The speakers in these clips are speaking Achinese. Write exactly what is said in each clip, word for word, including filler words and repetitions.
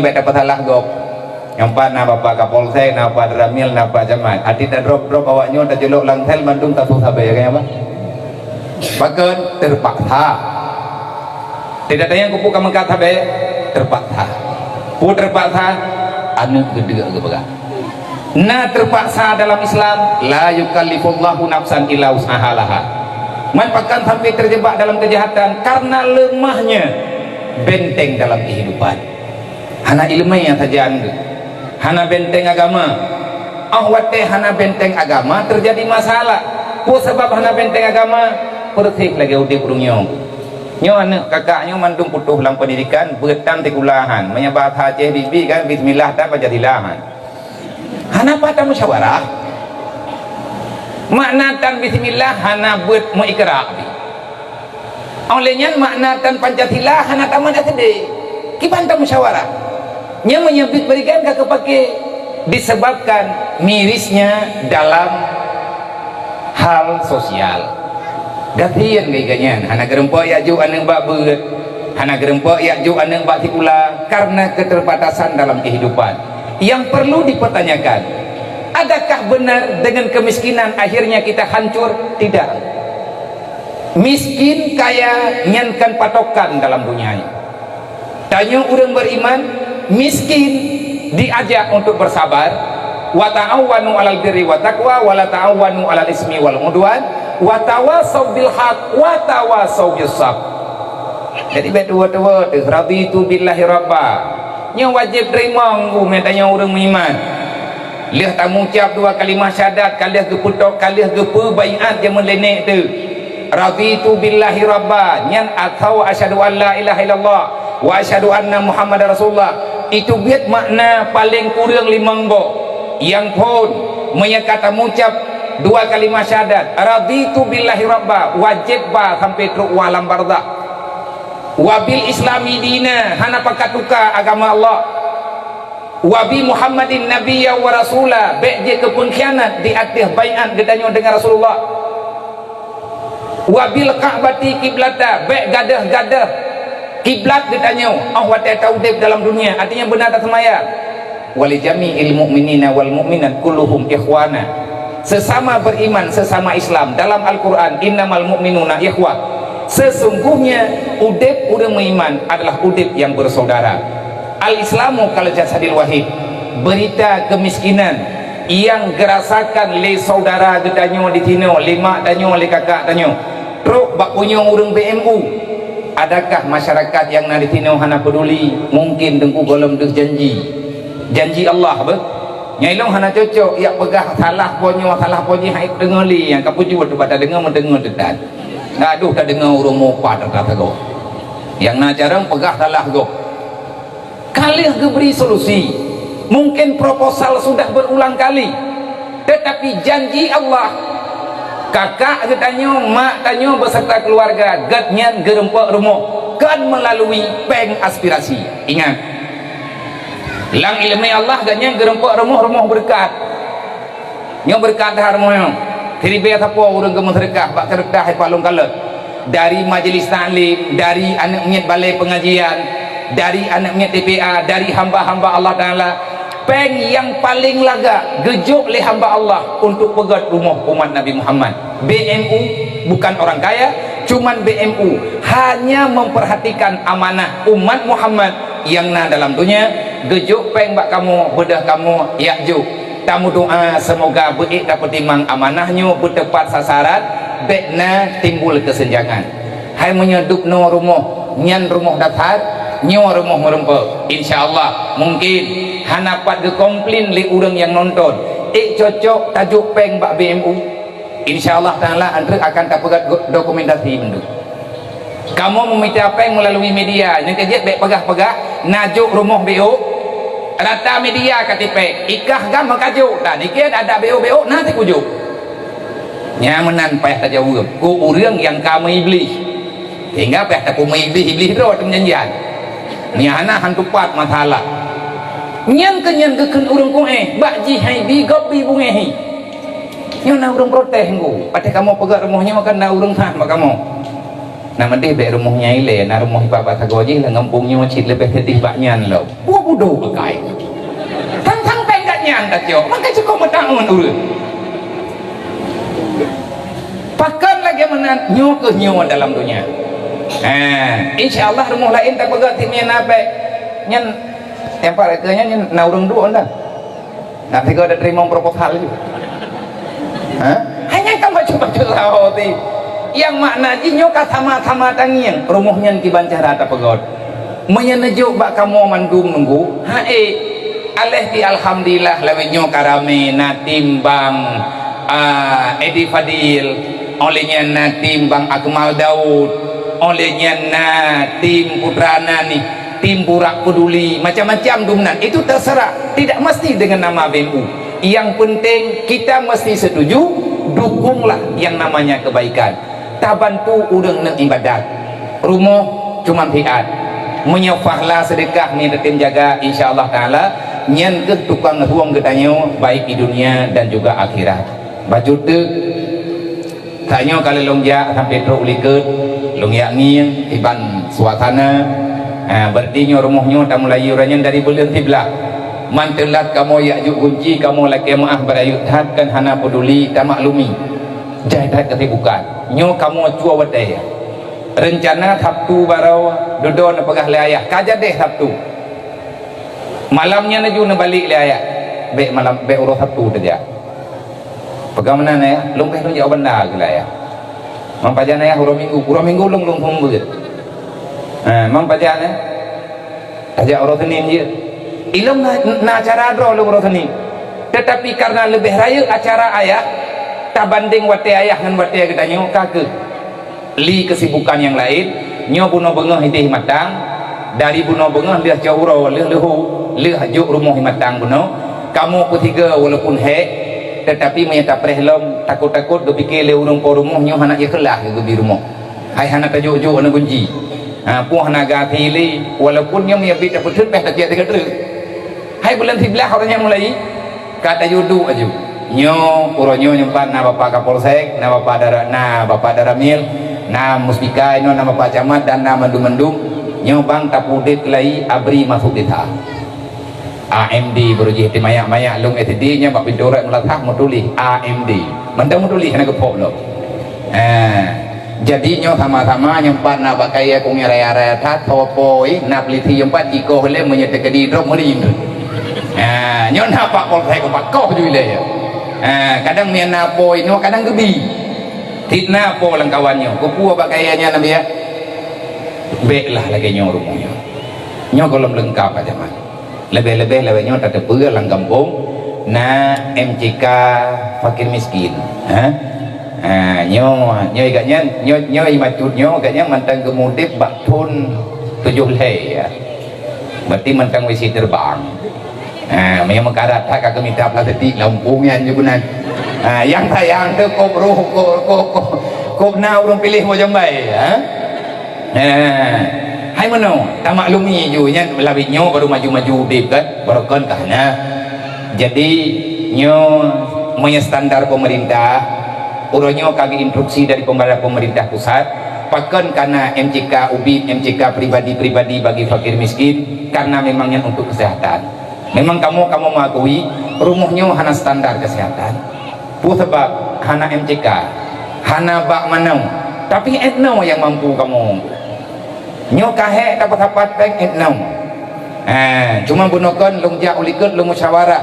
Bék tapeusalah gob. Nyang pat na Bapak Kapolsek, na Bapak Danramil, na Bapak Camat. Até tadrop-drop awak nyoe tajulok lam sel mandum tasu sabe, ya kan, Abah? Pakon? Terpaksa. Tidak ada yang kupu ka meukat sabe, terpaksa. Peue terpaksa? Aneuk geudeuk geupeugah. Na terpaksa dalam Islam, la yukallifullahu nafsan illa wus'aha laha. Man pakon sampai terjebak dalam kejahatan karena lemahnya benteng dalam kehidupan. Hana ileumèe nyang sajan geuh. Hana benteng agama. Óh watèe hana benteng agama, teujadi masalah. Peue sabab hana benteng agama? Peureséh lagèe udép ureueng nyoe. Nyoe aneuk kakak nyoe mandum putôh lam pendidikan, beuet tan sikula han. Meunyoe bahasa Aceh bibi kan, bismillah tan Pancasila han. Hana pat tamusyawarah. Makna tan bismillah hana beuet meuikra pih. Óh lheueh nyan makna tan Pancasila hana tamat S D. Kiban tamusyawarah. Nyang meunyeubit berikan ka keupake disebabkan mirisnya dalam hal sosial. Gasien geuh nyan, hana geureumpok jak jok aneuk bak beuet, hana geureumpok jak jok aneuk bak sikula karena keterbatasan dalam kehidupan. Yang perlu dipertanyakan, adakah benar dengan kemiskinan akhirnya kita hancur? Tidak. Miskin kaya nyan kan patokan dalam dunia nyoe. Tanyoe ureueng beriman, miskin diajak untuk bersabar, "Wa ta'awanu 'alal birri wa taqwa, wa la ta'awanu 'alal ismi wal 'udwan, wa tawasau bil haq, wa tawasau bis sabr." Jadi, bék tuwo-tuwo teuh, "Raditu billahi rabba." Nyoe wajéb teurimong u meutanyoe ureueng meuiman. Lheueh tamucab dua kalimah syahadat, ka lheueh geupeutok, ka lheueh geupeu baiat jameun lé nèk teuh. "Raditu billahi rabba," nyan atau "Asyhadu an la ilaha illallah wa asyhadu anna Muhammadar Rasulullah." Itu biet makna paleng kureueng limong boh. Nyang phôn, meunyoe ka tamucab dua kalimah syahadat, "Raditu billahi rabba," wajéb ba sampai trok u alam barzakh. "Wa bil islami dina," hana pakat tuka agama Allah. "Wa bi Muhammadin nabiyya wa rasula," bék jeuet keu peungkhianat di ateueh baiat geutanyoe deungon Rasulullah. "Wa bil Ka'bati kiblata," bék gadôh-gadôh kiblat geutanyoe óh watée taudeb dalam dunia, artinya beuna taseumayang. "Wa li jami'il mu'minina wal mu'minat kulluhum ikhwana." Sesama beriman, sesama Islam, dalam Al-Quran, "Innamal mu'minuna ikhwah." Sesungguhnya udeb ureuëng meuiman adalah udeb yang bersaudara. "Al-Islamu kal jasadil wahid." Berita kemiskinan yang gerasakan lé saudara geutanyoe di sinoe, lé mak tanyoe, lé kakak tanyoe, trok bak punyueng ureuëng B M U. Adakah masyarakat yang na di sinoe hana peduli? Mungkin teungku gohlom deuh janji. Janji Allah beh. Nyai lôn hana cocok yak peugah salah po nyoe, salah po jih, hai deungoe lé nyang ka peujeuet bak tadeungoe meudeungoe teutan. Gadoh tadeungoe ureuëng mupat rata sagoe. Nyang na carông peugah salah gob. Ka lheueh geubri solusi. Mungkin proposal sudah berulang kali. Tetapi janji Allah, kakak geutanyoe, mak tanyoe beserta keluarga geuhnyan geureumpok rumoh kon melalui péng aspirasi. Ingat, lam ileumé Allah geuhnyan geureumpok rumoh-rumoh beureukat. Nyoe beureukat that rumoh nyoe. Siribée sapo ureuëng geumeuseudeukah bak seudeukah ipalong kalot. Dari majelis taklim, dari aneuk miet balai pengajian, dari aneuk miet T P A, dari hamba-hamba Allah Taala. Péng nyang paleng lagak geujok lé hamba Allah untuk peugét rumoh umat Nabi Muhammad. B M U bukan orang kaya, cuman B M U hanya memperhatikan amanah umat Muhammad nyang na dalam dunia, geujok péng bak kamoe, beudôh kamoe, yak jok. Tameudoa seumoga beuék tapeutimang amanah nyoe beuteupat sasaran, bék na timbul keuseunjangan. Hai meunyoe dubnoe rumoh, nyan rumoh dasar, nyoe rumoh meureumpok. Insya Allah, mungkin hana pat geukomplain lé ureuëng nyang nonton. Ék cocok tajok péng bak B M U. Insya Allah Taala, antre akan tapeugét go-, dokumentasi mandum. Kamoe meumita péng meulalu media, nyang keujeuet bék peugah-peugah, na jok rumoh B O. Rata media ka tipék, ikah gam ka jok, dan ikheun ada B O-B O, na sikujok. Nyan meunan payah tajaweueb, keu ureuëng nyang ka meuiblih. Sehingga payah tapeumeuiblih-iblih droe teumeujanjian. Nyan hana hantu pat masalah. Nyan keuh nyan geukheun ureuëng kuéh, bak jih hai bi gob bi bungéh hi. Nyoe na ureuëng protes nggu, watée kamoe peugét rumoh nyoe kan na ureuëng that bak kamoe. Na meudeh bèk rumoh nyan ilèe, na rumoh ipat bak sagoe jih lam gampông nyoe cit leubeh seudeh bak nyan lom. Buet budoe beukai. Sang-sang péng gobnyan tacok, maka cukôp meutaun ureueng. Pakon lagèe meunan, nyoe keuh nyoe dalam donya. Ha, insya Allah rumoh laén tapeugöt tiep nyan na bèk. Nyan, nyang paléng keu nyan, nyan na ureueng duek dah. Nak tiga ada terima proposal je. Ha? Hanya kan baca-baca saho ti. Yang makna jih nyoe ka sama-sama tangieng. Rumoh nyan kiban cara tapeugöt. Meunyoe neujok bak kamoe mandum nunggu, ha eh. Aléh ti alhamdulillah lawét nyoe ka ramé na tim Bang, ah, Edi Fadil, oleh nyan na tim Bang Akmal Daud, oleh nyan na tim Putra Nani. Tim Burak Peduli, macam-macam dum nan. Itu terserah, tidak mesti dengan nama B M U. Yang penting kita mesti setuju, dukunglah yang namanya kebaikan. Tabantu ureueng neuk ibadat. Rumoh cuma siat. Meunyoe pahala sedekah ni tatem jaga, insya Allah Taala, nyan keuh tukang rueng geutanyoe baik di dunia dan juga akhirat. Bacut teuk. Tanyoe ka lheueh lôn jak sampoe trok u likot, lôn jak ngieng iban suasana. Ha, berarti nyoe rumoh nyoe tamulai uroe nyan dari buleuen siblaih. Man teulat kamoe jak jok gunci, kamoe lakèe meu'ah beurayeuk that, kan hana peuduli, tamaklumi. Jai that keusibukan. Nyoe kamoe cue watèe. Reuncana Sabtu baroe dudoe neupeugah lé ayah, ka jadeh Sabtu. Malam nyan laju neubalek lé ayah. Bèk malam, bèk uroe Sabtu teujak. Peugah meunan ayah, lôn pih lôn jak u banda keu lé ayah. Man pajan ayah uroe Minggu, uroe Minggu lôn, lôn seumeubeuet. Ha, man pajan eh, tajak uroe Senin jeuet. Ilôn na, na acara droe lôn uroe Senin. Tetapi karena leubeh rayeuk acara ayah tabandeng watèe ayah ngon watèe geutanyoe, ka keuh. Li keusibukan nyang laén, nyoe bunoe beungoh idéh matang, dari bunoe beungoh lheueh cot uroe, lheueh leuhô, lheueh jok rumoh matang bunoe, kamoe peusigoe walaupun hék, tetapi meunyoe tapreh lom, takot-takot geupike lé ureueng po rumoh nyoe hana ikhlas geubi rumoh. Hai hana tajok-jok aneuk gunci. Ha, peue hana gaki lé, walaupun nyoe meunyoe bit tapeuteut pih takiak teuka treuk. Hai buleuen siblaih ureueng nyan mulai. Ka tayue duek aju. Nyoe, uroe nyoe nyoe pat na Bapak Kapolsek, na Bapak Dara-, na Bapak Daramil, na Muspika inoe, na Bapak Camat dan na mandum-mandum. Nyoe bang tapeuudép keulayi abri masuk desa. A M D baru jih ti mayak-mayak lôn S D nyan bak pintoe rot meulasah meutuléh A M D. Mantong meutuléh hana geupok lom. Ha. Jadi nyoe sama-sama nyoe pat na bak kayèe kungèe raya-raya that, soe po, eh, na peulisi nyoe pat jikoh lé meunyoe teukeudi droe meurin. Ha, nyoe na pak polsek pat koh ju ilèe. Ha, kadang mien na po inoe kadang geubi. Fitnah po lam kawan nyoe. Keupeue bak kayèe nyan Nabi ya? Bèk lah lagèe nyoe rumoh nyoe. Nyoe gohlom leungkap aja man. Leubeh-leubeh lawét nyoe tateupeue lam gampông na M C K fakir miskin. Ha? Ha, nyoe, nyoe gobnyan, nyoe, nyoe imacut nyoe gobnyan mantong geumudép bak thon tujoh lhèe, ya. Berarti mantong wisi terbang. Ha, meunyoe meukarat that ka geumita plastik lam gampông nyan ju keunan. Ha, nyang sayang teuh kop roh, kop, kop, kop, kop na ureueng piléh mo jambai, ha? Nah, hai meunoe, tamaklumi ju nyan lawét nyoe baru maju-maju udép kan, baru kon ka hana. Jadi nyoe meunyoe standar pemerintah, uroe nyoe ka geuinstruksi dari pemerintah, pemerintah pusat, pakon kana M C K ubit, M C K pribadi-pribadi bagi fakir miskin, karena memang nyan untuk kesehatan. Memang kamoe, kamoe mengakui rumoh nyoe hana standar kesehatan. Peue sabab hana M C K, hana bak manoe, tapi etno nyang mampu kamoe. Nyoe ka hék tapeusapat péng etno. Eh, cuma bunoe kon lôn jak u likot lôn musyawarah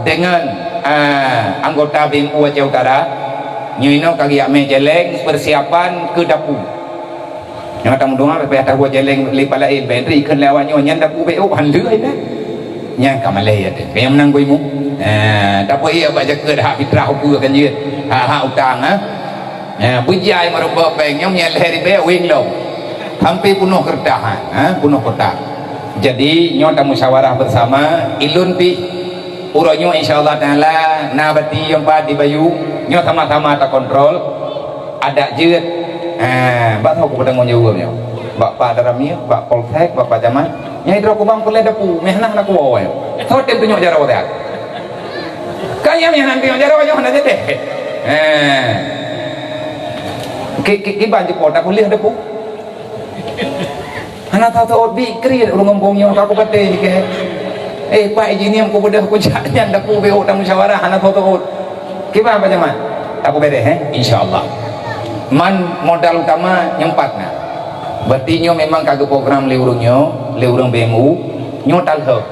dengan, eh, anggota B M U Aceh Utara. Nyoe inoe ka geujak mé céléng persiapan keu dapu. Nyang tameudua payah tawoe jaleng lé pala laén, bèk ri kheun lé awak nyoe nyan dapu B O han lheueh nyan. Nyan ka malèe ya teuh. Nyang meunang gui mu. Eh, dapu iya bak jakeuet hak fitrah ukeue kan jeuet. Hak-hak utang ha. Eh, beujai meureumpok péng nyoe nyan lhèe ribèe weng lom. Sampai punoh keureutah ha, ha, punoh keureutah. Jadi nyoe tamusyawarah bersama, ilôn pih Uroe nyoe insya Allah Taala na bati nyang pat di Bayu, nyoe sama-sama takontrol adat jeuet. Ha, bak soe kupeutanggung jaweueb nyoe? Bak Pak Daramil, bak Polsek, bak Pak Camat. Nyang droe kubang peureulèe dapu, meuh hana kuwoe. Soe tem tunyok jaroe teuh? Kan nyang meuh hana tunyok jaroe nyoe hana jadeh. Ha. Ki-, ki-, kiban jipo tapeuleueh dapu. Hana tho-tho bikri ureuëng gampông nyoe ka kupatéh jih keu. Eh, Pak Ijinium, kubeudôh kujak nyan dapu B O tamusyawarah hana tho-tho. Kiban Pak Camat? Tapeubéréh, eh? Insya Allah. Man modal utama nyang pat na. Berarti nyoe memang ka geuprogram lé ureuëng nyoe, lé ureuëng B M U, nyoe talheuh.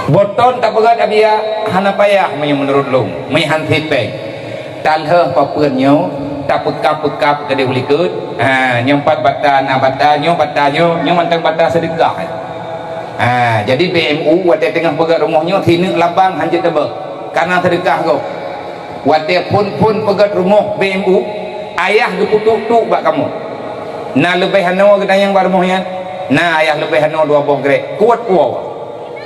Boton tapeugét abiya hana payah meunyoe meunurot lôn, meuhan sipéng. Talheuh papeuen nyoe, tapeukab-peukab keudeh u likot. Ha, nyoe pat bata, na bata nyoe, bata nyoe, nyoe mantong bata seudeukah. Ha, jadi B M U watée teungoh peugét rumoh nyoe sineuk labang hanjeuet teubeuh, kareuna seudeukah gob. Watée phon-phon peugét rumoh B M U, ayah geupeutuk-tuk bak kamoe. Na leubeh anoe geutanyong bak rumoh nyan? Na ayah leubeh anoe dua boh grek. Kuat kuwoe.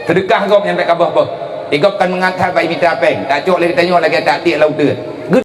Seudeukah gob nyang bék ka boh-boh. Igob kan meungat that bak imita péng. Tacok lé geutanyoe lagée tak tiek lam uteuen.